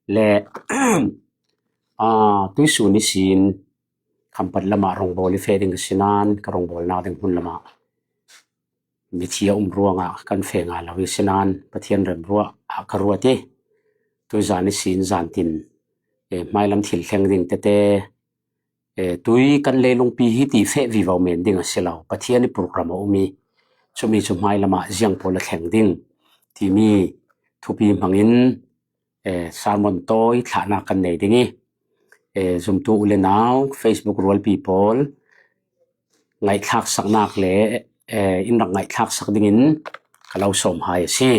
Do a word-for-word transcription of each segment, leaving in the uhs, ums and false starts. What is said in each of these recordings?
Le, a, tuisun ni sin, Khampat lamah rongbawl i feh ding ka si nan, ka rongbawl nak ding hmun lamah mithi a um ruangah kan feh ngai lo i si nan, Pathian remruah ah ka ruat i. Tuizan i sin zan tin, e, hmailam thil thleng ding tete, e, tui kan leilungpi hi ti feh vivo men ding a si lo. Pathian i program a um i, chumi chu hmailamah ziang pawl a thleng ding timi thupi hmangin, e, sermon tawi thlahnak kan nei ding i, e, zumtu u le nau, Facebook rualpi pawl, ngaihthlak saknak le, e, in rak ngaihthlak sak dingin ka lo sawm hai a si.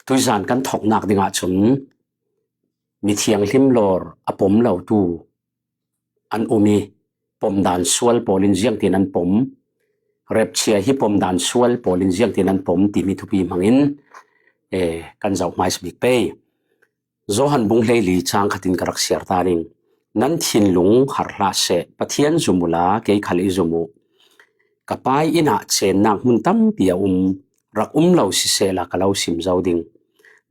Tuizan kan thoknak dingah cun mithianghlim lawr a pom lotu an um i, pomdan sual pawlin ziangtin an pom, repchia hi pomdan sual pawlin ziangtin an pom timi thupi hmangin, e, kan zoh hmaisa bik pei. Johan bung hleili cang khatin ka rak siar ta ding. Nan thinlung har hlah seh, Pathian zum uhla kei khal i zum uh. Ka Pa i inn ah cennak hmun tampi a um, rak um lo sisehla ka lo sim zo ding.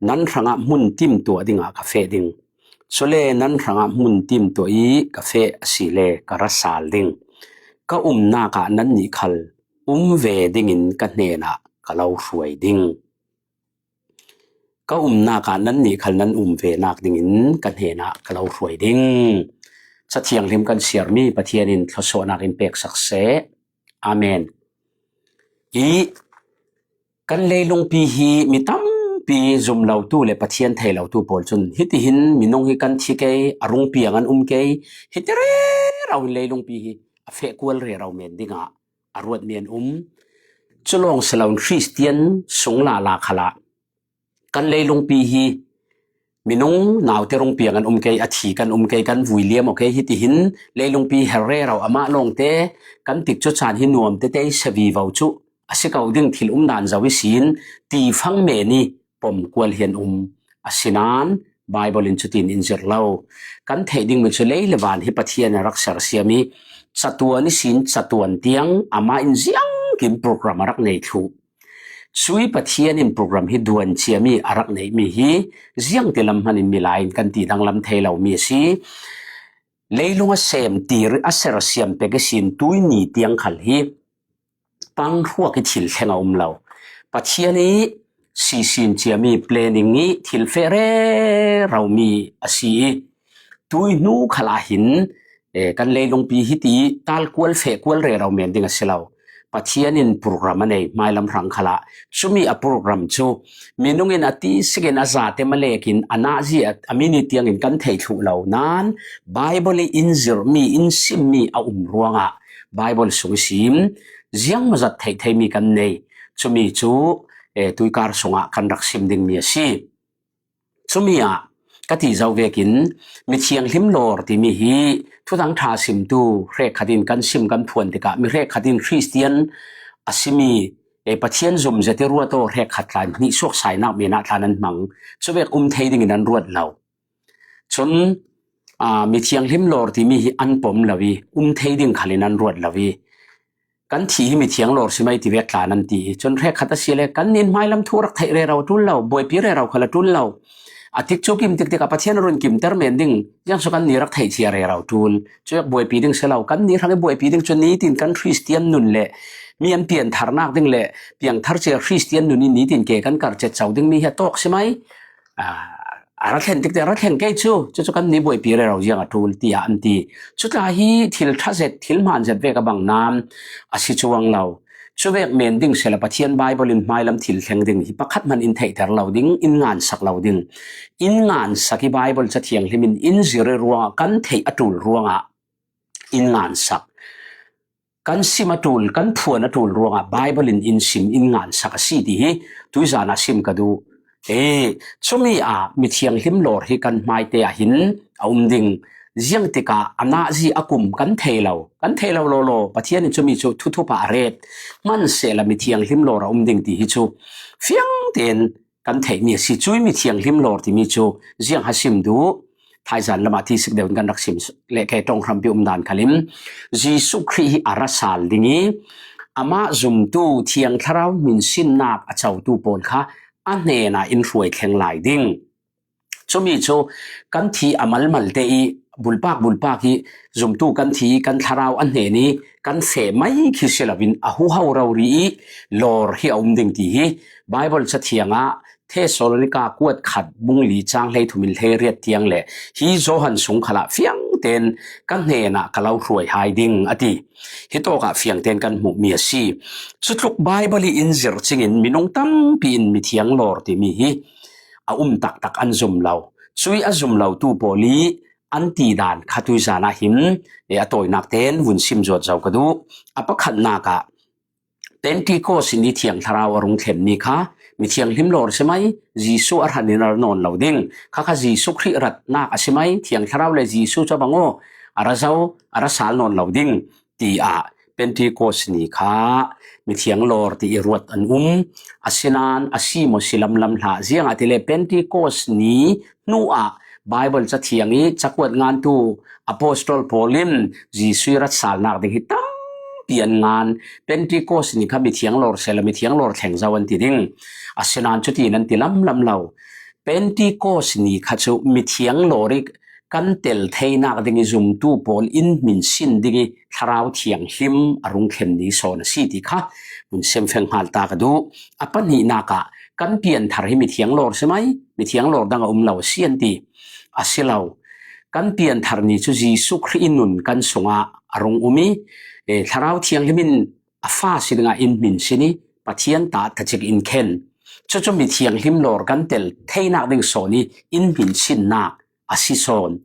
Nan hrangah hmun timtuah dingah ka feh ding. Cule nan hrangah hmun timtuah i ka feh asile ka ra sal ding. Ka umnak ah nannih khal um ve dingin ka hnenah ka lo hruai ding. Ka umnak ah nannih khal nan um ve nak dingin ka hnenah ka lo hruai ding. Cathianghlim kan siarmi Pathian in thluasuahnak in peksak seh. Amen. I kan leilungpi hi mi tampi zum lotu le Pathian thei lotu pawl cun hitihin minung hi kan thi kei, a rung piang an um kei, hiti rero in leilungpi hi a feh kual rero men dingah a ruat men um. Cu lawng si loin Khristian sung lala khalah kan leilungpi hi minung naute rung piang an um kei, a thi kan um kei, kan vui liam aw kei, hitihin leilungpi her rero amah lawngte kan tikcu caan hi nuam tete i si vivo cu a si ko ding thil umdan zo i sin ti fang men i pom kual hi an um. Asinain Bible in cutin in zirh lo. Kan theih dingmi cu lei le van hi Pathian a rak sersiam i catuan ihsin catuan tiang amah in ziangkim program a rak nei thluh. Cui Pathian in program hi duan ciami a rak neihmi hi ziangti lam hman in milai in kan ti danglam thei lomi a si. Leilung a sem tir a sersiam pek ihsin tuini tiang khal hi pang hruak i thil thleng a um lo. Pathian i sisin ciami planning i thil feh rero mi a si i tui hnu khalah hin, eh, kan leilungpi hiti tal kual feh kual rero men ding a si lo. Pathian in program a nei hmailam hrang khalah cumi a program cu minung in a ti sikin a zate malekin a nahzi a, a minit tiangin kan thei thluh lo nan Bible i in zirhmi, in simmi a um ruangah Bible sung i sim ziangmazat theih theimi kan nei. Cumi cu, eh, tuikar sungah kan rak sim dingmi a si. Cumi ah ka ti zo vekin mithianghlim lawr timi hi Thuthang ṭha simtu hrekkhat in kan sim kan phuan tikah mi hrekkhat in Khristian a simi, eh, Pathian zum zet i ruat aw hrekkhat tla in hnihsuak sainak men ah tla nan hmang. Cuvek um thei dingin an ruat lo. Cun, aa, mithianghlim lawr timi hi an pom lo i, um thei ding khal in an ruat lo i, kan thih hi mithiang lawr si mai ti vek tla nan ti i, cun hrekkhat a si le kan nin hmailam thu rak theih rero ṭul lo, buaipi rero khal a ṭul lo. A tikcu kim tiktik a Pathian a run kimter men ding, ziangso kan ni rak theih chia rero ṭul. Cuvek buaipi ding si lo, kan ni hrang i buaipi ding cu nitin kan Khristian nun le mi an piantharnak ding le piangthar cia Khristian nun i nitin ke kan karcet co dingmi hi a tawk si mai. Aa, a ra thlen tikte a ra thlen kei cu, cucu kan ni buaipi rero ziang a ṭul, tiah an ti. Cutla hi thil ṭha zet, thil hmaan zet vek a bang nan a si cuang lo. Cuvek men ding sehla Pathian Bible in hmailam thil thleng ding hi pakhat hman in theihter lo ding, in ngansak lo ding. In ngansak i Bible Cathianghlim in in zir i ruangah kan theih a ṭul ruangah in ngansak. Kan sim a ṭul, kan phuan a ṭul ruangah Bible in in sim in ngansak a si ti hi tuizan ah sim ka duh. E, cumi ah mithianghlim lawr hi kan hmaite ah hin a um ding. Ziangtikah a nahzi a kum kan thei lo, kan thei lo lawlaw Pathian in cumi cu thuthup ah a ret. Hmansehla mithianghlim lawr a um ding ti hi cu fiang tein kan theihmi a si. Cui mithianghlim lawr timi cu ziang ha sim duh. Thaizan lamah ti sik deuh in kan rak sim le kei ṭong hrampi umdan khalim Jesuh Khrih hi a ra sal ding i amah zumtu thiang thlarau hminsinnak a cotu pawl kha a hnenah in hruai thleng lai ding. Cumi cu kan thi a malmalte i bulpak bulpak i zumtu kan thi i kan thlarau a hnen i kan feh mai khi si loin a huhau rori i lawr hi a um ding ti hi Baibal Cathiang ah Thesalonika kuat khat bung li cang hleithum in hleiriat tiang le hi Johan sung khalah fiang tein kan hnenah ka lo hruai hai ding a ti. Hitawkah fiang tein kan hmuhmi a si. Cutluk Baibal i in zirh cingin minung tampi in mithiang lawr timi hi a um taktak an zum lo. Cui a zum lotu pawl i an ti dan kha tuizan ah hin, eh, a tawinak tein vun sim zuat zo ka duh. A pakhatnak ah Pentecost ni Thiang Thlarau a rung thlemmi kha mithiang hlim lawr a si mai, Jesuh a hran in a ra nawn lo ding. Kha kha Jesuh Khrih ratnak a si mai, Thiang Thlarau le Jesuh cu a bang aw, a ra zo, a ra sal nawn lo ding, tiah Pentecost ni kha mithiang lawr ti i ruat an um. Asinain a si maw si lamlam hlah, ziangahtile Pentecost ni hnuah Baibal Cathiang i cakuat ngantu apostol pawl in Jesuh i ratsalnak ding hi tampi an ngan. Pentecost ni kha mithiang lawr sehla mithiang lawr thleng zo an ti ding. Asinain cutin an ti lamlam lo. Pentecost ni kha cu mithiang lawr i kan tel theinak ding i zumtu pawl in hminsin ding i Thlarau Thianghlim a rung thlemmi sawn a si ti kha vun sim feng hngal ta ka duh. A pahnihnak ah kan pianthar hi mithiang lawr si mai, mithiang lawr dang a um lo a si an ti. A si lo. Kan pianthar ni cu Jesuh Khrih i nun kan sungah a rung um i, eh, Thlarau Thianghlim in a fa si dingah in hminsin i Pathian ta tacik in khen. Cucu mithiang hlim lawr kan tel theinak ding sawn i in hminsinnak a si sawn.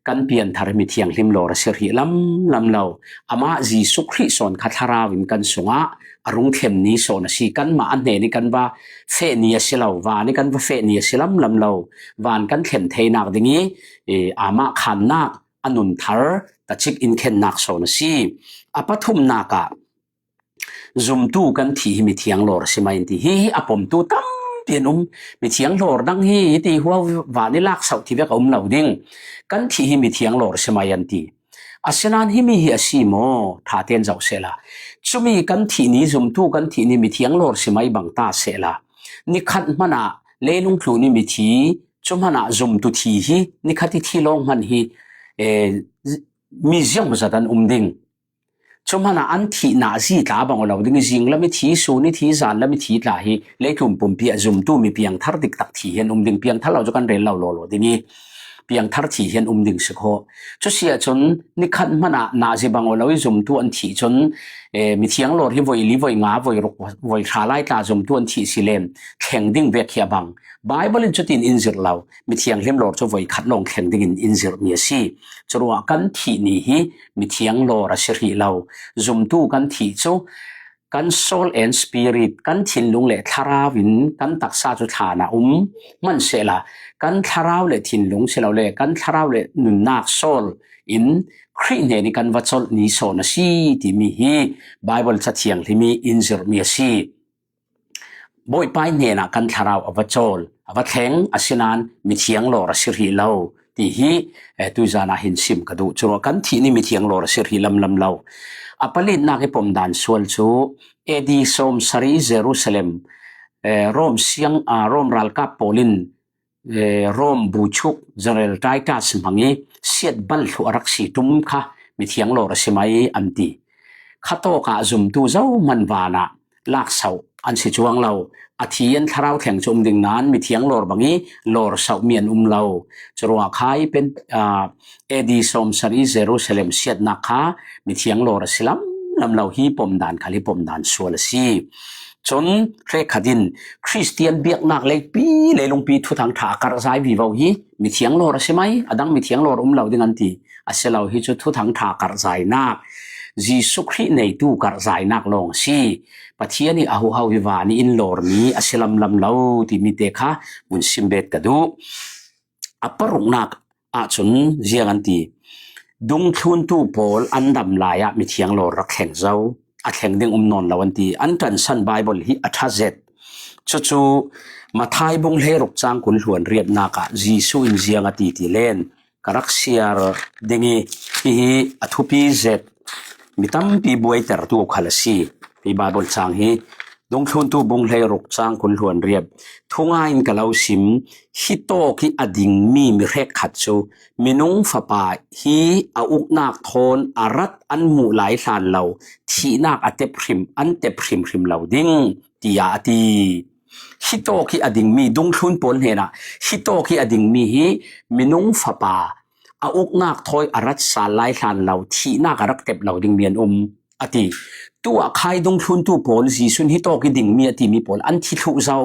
Kan pianthar mithiang hlim lawr a si hrih lamlam lo. Amah Jesuh Khrih sawn kha thlarau in kan sungah a rung thlemmi sawn a si. Kanmah a hnen i kan va fehni a si lo, van i kan va fehni a si lamlam lo. Van kan thlem theinak ding i, eh, amah khannak a nun thar tacik in khennak sawn a si. A pathumnak ah zumtu kan thih hi mithiang lawr a si mai an ti. Hi hi a pomtu tampi an um. Mithiang lawr dang hi hiti huau van i lak sauh ti vek a um lo ding. Kan thih hi mithiang lawr a si mai an ti. Asinain himi hi a si maw? Ṭha tein zoh sehla. Cumi kan thih ni, zumtu kan thih ni mithiang lawr si mai bang ta sehla. Nikhat hmanah leilung tlu ni mithi, cu hmanah zumtu thi hi, nikhat i thi lawng hman hi, eh, mi ziangzat an um ding. Cu hmanah an thihna zi tla bang aw lo ding i, zinglam i thi, sun i thi, zanlam i thi tla hi leitlun pumpi ah zumtu mi piangthar diktak thi hi an um ding, piangthar lo cu kan rel lo lawlaw ding i, piangthar thi hi an um ding si khaw. Cu si ahcun nikhat hmanah nazi bang aw lo i zumtu an thih cun, eh, mithiang lawr hi voi li, voi nga, voi ruk, voi hra lai tla zumtu an thih si len thleng ding vek hi a bang. Baibal in cutin in zirh lo, mithiang hlim lawr cu voi khat lawng thleng dingin in zirhmi a si. Curuah kan thih ni hi mithiang lawr a si hrih lo. Zumtu kan thih cu kan soul and spirit, kan thinlung le thlarau in kan taksa cu thlan a um. Hmansehla kan thlarau le thinlung si lo le kan thlarau le nunnak sawl in Khrih hnen i kan va colh ni sawn a si timi hi Baibal Cathiang hlim i in zirhmi a si. Bawipa i hnenah kan thlarau a va cawl, a va thleng, asinain mithiang lawr a si hrih lo, ti hi, eh, tuizan ah hin sim ka duh. Curuah kan thih ni mithiang lawr a si hrih lamlam lo. A palinak i pomdan sual cu A D sawm sari Jerusalem, eh, Rom siang, ah, Rom ralkap pawl in eh, Rom buchuk General Titus hmang i siat bal thluh a rak si tum kha mithiang lawr a si mai an ti. Khatawk ah zumtu zohman van ah lak sauh an si cuang lo. A thi an thlarau thleng cu um ding nain mithiang lawr bang i lawr sauh mi an um lo. Curuah kha i pen, ah, A D sawm sari Jerusalem siatnak kha mithiang lawr a si lamlam lo, hi pomdan khal hi pomdan sual a si. Cun hrekkhat in Khristian biaknak leipi, leilungpi thuthang ṭha a karhzai vivo hi mithiang lawr a si mai, a dang mithiang lawr um lo ding an ti. A si lo, hi cu thuthang ṭha karhzainak, Jesuh Khrih neitu karhzainak lawng a si. Pathian i a huhau hi van i in lawrmi a si lamlam lo timi te kha vun sim bet ka duh. A paruknak ahcun ziang an ti. Dungthluntu pawl an dam lai ah mithiang lawr rak thleng zo, a thleng ding um nawn lo an ti. An ṭansan Baibal hi a ṭha zet. Cucu Matthai bung hleiruk cang kul hluan riatnak ah Jesuh in ziang a ti ti len ka rak siar ding i, hihi a thupi zet, mi tampi buaitertu khal a si. Hi Baibal cang hi Dungthluntu bung hleiruk chang kul hluan riat. Thungai in ka lo sim, hitawk hi a dingmi mi hrekkhat cu minung fapa hi a uknak thawn a rat an hmuh lai hlan lo, thihnak a tep hrim, an tep hrimhrim lo ding, tiah a ti. Hitawk hi a dingmi, dungthlun pawl hnenah hitawk hi a dingmi hi minung fapa a uknak thawn a rat sal lai hlan lo, thihnak a rak tep lo dingmi an um, a ti. Tuah khai dungthluntu pawl Jesuh in hitawk hi dingmi a timi pawl an thi thluh zo.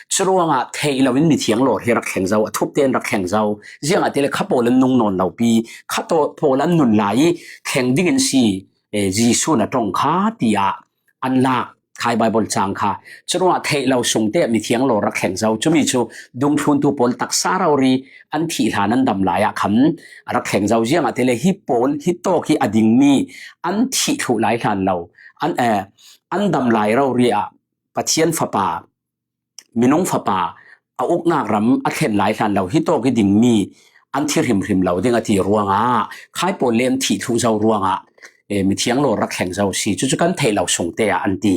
Curuangah theih loin mithiang lawr hi rak thleng zo, a thupte an rak thleng zo. Ziangahtile kha pawl an nung nawn lo pi, kha taw-, pawl an nun lai i thleng dingin si, eh, Jesuh in a ṭong kha, tiah an lak khai Bible cang kha. Curuangah theih lo sungte mithiang lawr rak thleng zo. Cumi cu dungthluntu pawl taksa rori an thih hlan an dam lai ah khan a rak thleng zo. Ziangahtile hi pawl, hitawk hi a dingmi an thih thluh lai hlan lo, an, eh, an dam lai rori ah Pathian fapa, minung fapa a uknak ram a thlen lai hlan lo, hitawk hi dingmi an thi hrimhrim lo ding a ti ruangah, khai pawl le an thih thluh zo ruangah, eh, mithiang lawr rak thleng zo si. Cucu kan theih lo sungte ah an ti.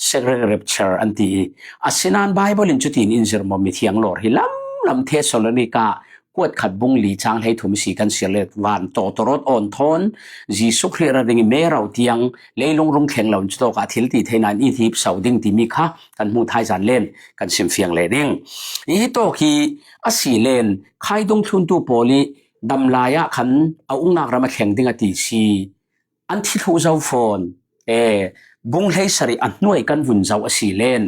Secret rapture an ti i. Asinain Bible in cutin in zirh maw, mithiang lawr hi lam lam Thessalonika kuat khat bung li chang hleithum si kan siar le, van tawtawrawt awn thawn Jesuh Khrih ra ding i mero tiang leilung rung thleng lo in cutawkah thil ti theihna in i hip so ding timi kha kan hmuh thaizan len kan simfiang leh ding. I hitawk hi a si len khai dungthluntu pawl i dam lai ah khan a uknak ram a thleng ding a ti si. An thi thluh zo fawn. Eh, bung hleisarih a hnuai kan vun zoh a si len,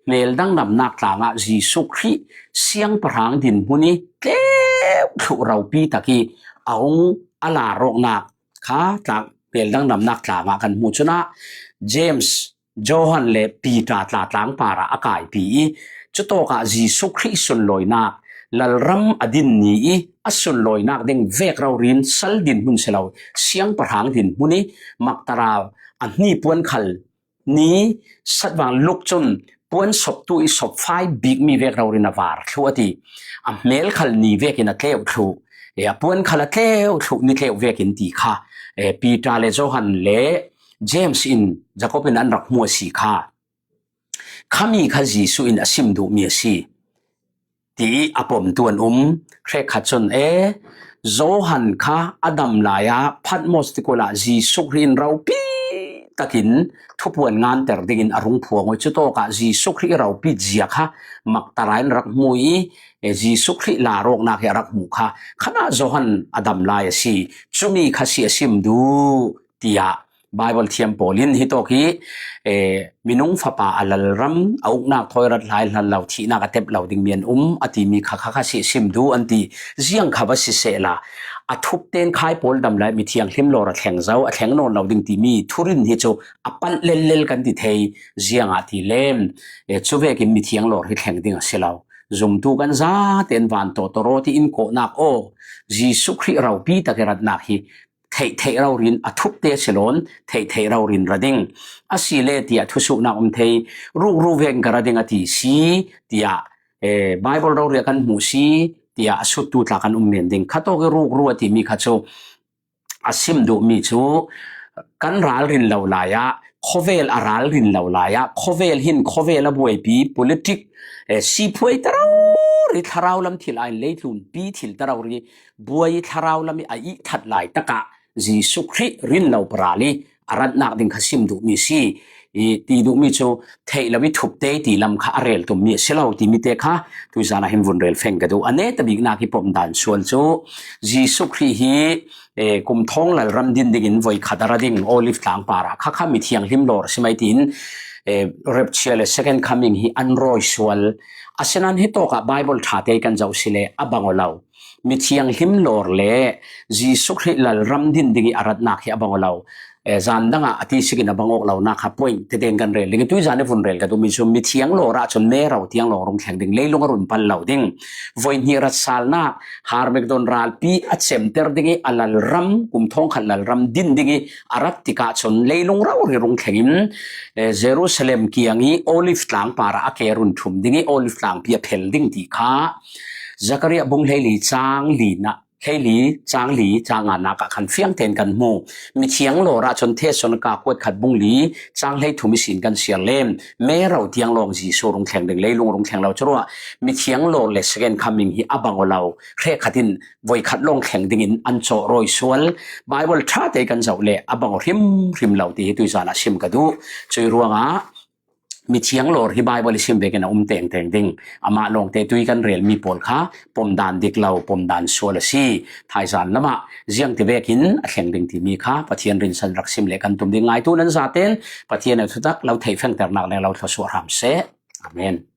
hmel dang namnak tlangah Jesuh Khrih siangpahrang dinhmun i tleuh thluh ropi tak i a hung a lar awknak kha tlang, hmel dang namnak tlangah kan hmuh. Cunah James, Johan le Peter tla tlang parah a kaipi i, cutawkah Jesuh Khrih sunlawinak, lalram a din ni i a sunlawinak ding vek rori in sal dinhmun si lo, siangpahrang dinhmun i Magdala a hni puan khal ni satvang luk cun puan soptu i sopfai bikmi vek rori in a var thluh a ti. A hmel khal ni vekin a tleuh thluh, eh, a puan khal a tleuh thluh ni tleuh vekin ti kha, eh, Peter le Johan le James in, Jacob in an rak hmu a si kha. Khami kha Jesuh in a sim duhmi a si, ti i a pomtu an um. Hrekkhat cun, e, Johan kha a dam lai ah Patmos tikulh ah Jesuh Khrih in ropi takin thupuan nganter dingin a rung phuang i, cutawkah Jesuh Khrih i ropi zia kha Magdala in rak hmu i, e, Jesuh Khrih lar awknak hi a rak hmuh kha, khanah Johan a dam lai a si. Cumi kha si a sim duh, tiah Bible thiam pawl in hitawk hi, eh, minung fapa a lalram a uknak thawn rat lai hlan lo, thihnak a tep lo dingmi an um a timi kha, kha, kha si sim duh an ti. Ziang kha va sisehla, a thupten khai pawl dam lai mithiang hlim lawr a thleng zo, a thleng nawn lo ding timi thurin hi cu a panh lellel kan ti thei. Ziangah ti lem, eh, cuvekin mithiang lawr hi thleng ding a si lo. Zumtu kan zaten van tawtawrawt i in kawhnak aw, Jesuh Khrih ropi tak i ratnak hi theihtheih rori in a thupte si loin theihtheih rori in ra ding a si le, tiah thusuhnak um thei. Rukru vekin ka ra ding a ti si, tiah, eh, Bible rori ah kan hmuh si, tiah a suttu tla kan um men ding. Khatawk i rukru a timi kha cu a sim duhmi cu kan ralrin lo lai ah, khawvel a ralrin lo lai ah, khawvel hin khawvel a buaipi, politic, eh, siphuai ta rori, thlarau lam thil aiin leitlunpi thil ta rori buai i thlarau lam i a ihthat lai takah Jesuh Khrih rin lo paral i a ratnak ding kha sim duhmi si. I ti duhmi cu theih lo i thupte i ti lam kha a rel tummi a si lo timi te kha tuizan ah hin vun rel feng ka duh. A netabiknak i pomdan sual cu Jesuh Khrih hi, eh, kum thawng lalram din dingin voikhat a ra ding Olive tlang parah kha, kha mithiang hlim lawr a si mai tiin, eh, rapture le second coming hi an rawi sual. Asinain hitawkah Bible ṭha te kan zoh si le a bang aw lo. Mithiang hlim lawr le Jesuh Khrih lalram din ding i a ratnak hi a bang aw lo. Eh, zan dangah a ti sikin a bang awk lonak kha point tete in kan rel ding i, tuizan i vun rel ka duhmi cu mithiang lawr ah cun mero tiang lawng rung thleng ding, leilung a run pal lo ding. Voihnih ratsalnak, Harmagedon ralpi a cemter ding i a lalram, kum thawng khat lalram din ding i a rat tikah cun leilung rori rung thleng in, eh, Jerusalem kiang i Olive tlang parah a ke run ṭhum ding i Olive tlangpi a phel ding ti kha Zakaria bung hleili cang li nah Hleili chang li chang nga nak ah khan fiang ten kan hmu. Mithiang lawr ah chun Thesalonika kuat khat bung li chang hlei thum i sin kan siar lem. Mero tiang lawng Jesu rung thleng ding, leilung rung thleng lo chu ruah. Mithiang lawr le second coming hi a bang aw lo. Hre khat in voi khat lawng thleng dingin an cawh rawi sual. Bible ṭha te kan zoh le a bang aw hrim hrim lo ti hi tuizan ah sim ka duh. Cui ruangah mithiang lawr hi Bible i sim vekin a um tengteng ding. Amah lawngte tui kan rel mi pawl kha pom dan dik lo, pom dan sual a si. Thaizan lamah ziang ti vekin a thleng ding ti mi kha Pathian rinsan rak sim le kan tum ding. Ngaitu nan zaten Pathian a thutak lo theih fengternak le lo thlawsuah hram seh. Amen.